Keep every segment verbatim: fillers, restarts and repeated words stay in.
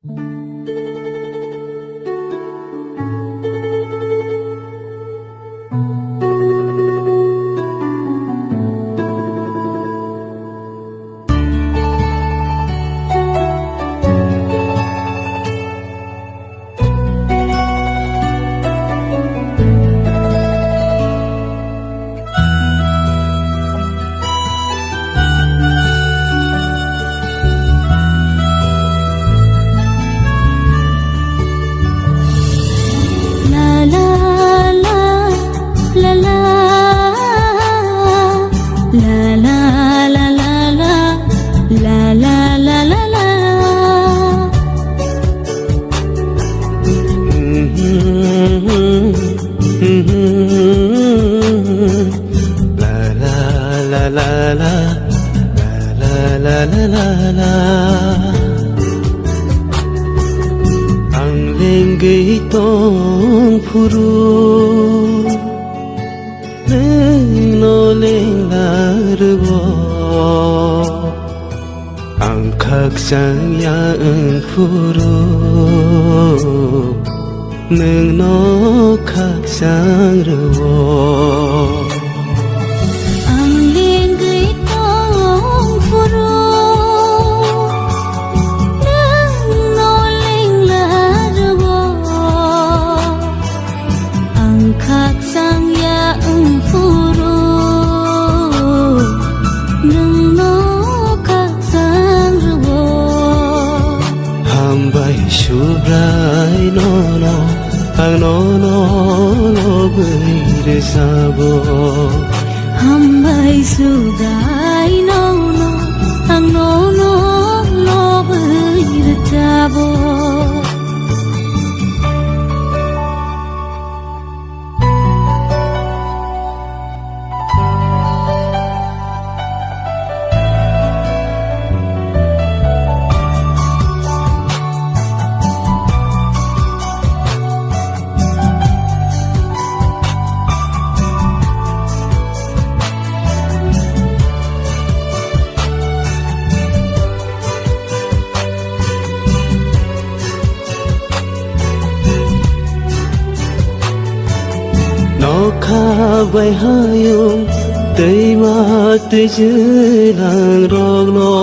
La la la la la, la la la la la la. Ang lengwi tong phuru, nwng no lengla rwo. Ang khakchang ya wng phuru, nwng no khakchang rwo. Ang lengwi tong phuru, nwng no lengla rwo. Ang khakchang ya wng phuru, nwng no khakchang rwo. Hambai Subrai nono, ang nono lobwi rwchabo. Hambai Subrai nono, ang nono lobwi rwchabo. Nokha bai hayung twima twijlang rokno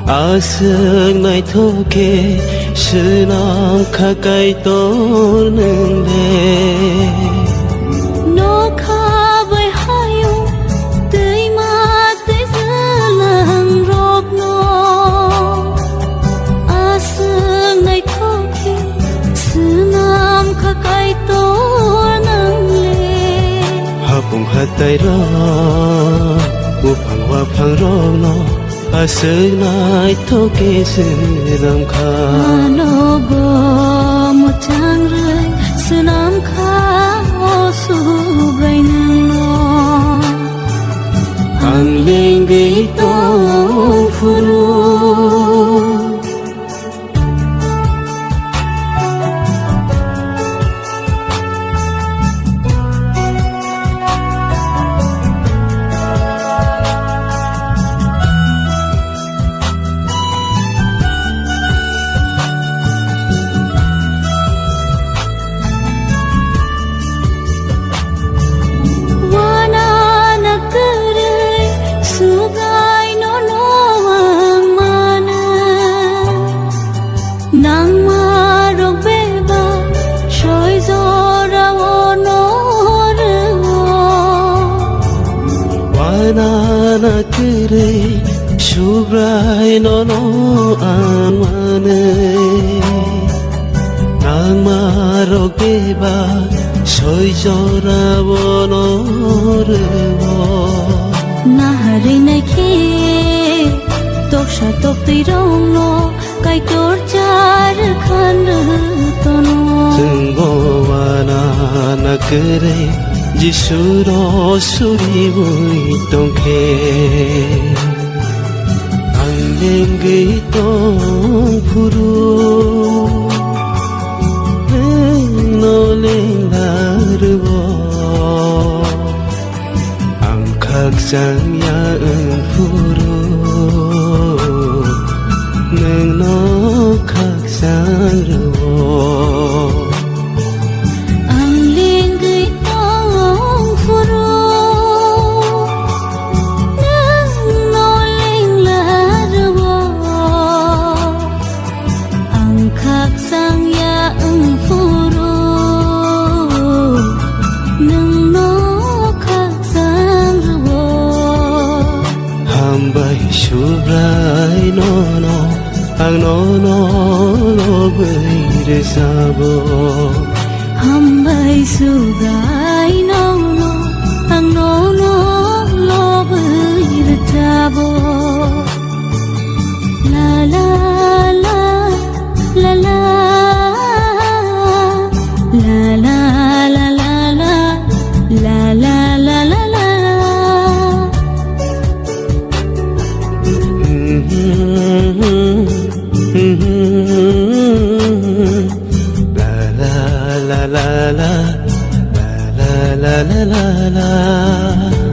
aswk naithok khe swnam kha Kaitor nwng le. Nokha bai hayung twima twijlang rokno aswk naithok khe swnam kha Kaitor nwng le. Hapung hatai rok, buphang waphang rokno aswk naithok khe swnam kha. Ano bo mwchang rwi swnam kha o Subrai nwngno. Ang lengwi tong phuru. Wana na kwrwi Subrai nono ang mano. Nangma rok bebak soi jora o no rwo. Wana na kwrwi Subrai nono ang manwi. Nangma rok bebak soi jora o no rwo. Naharwi naikhe toksa toktwi rokno Kaitor char khan rwtono. Chwngbo wana na kwrwi Jisu ro suriwi tongkhe. Ang lengwi tong phuru, nwng no lengla rwo. Ang khakchang ya wng phuru, nwng no Ang nono lobwi rwchabo. Hambai sugai nono, ang nono lobwi rwchabo. La la la la la. La la la la la. La la la la la. La la la la la. La la la la la.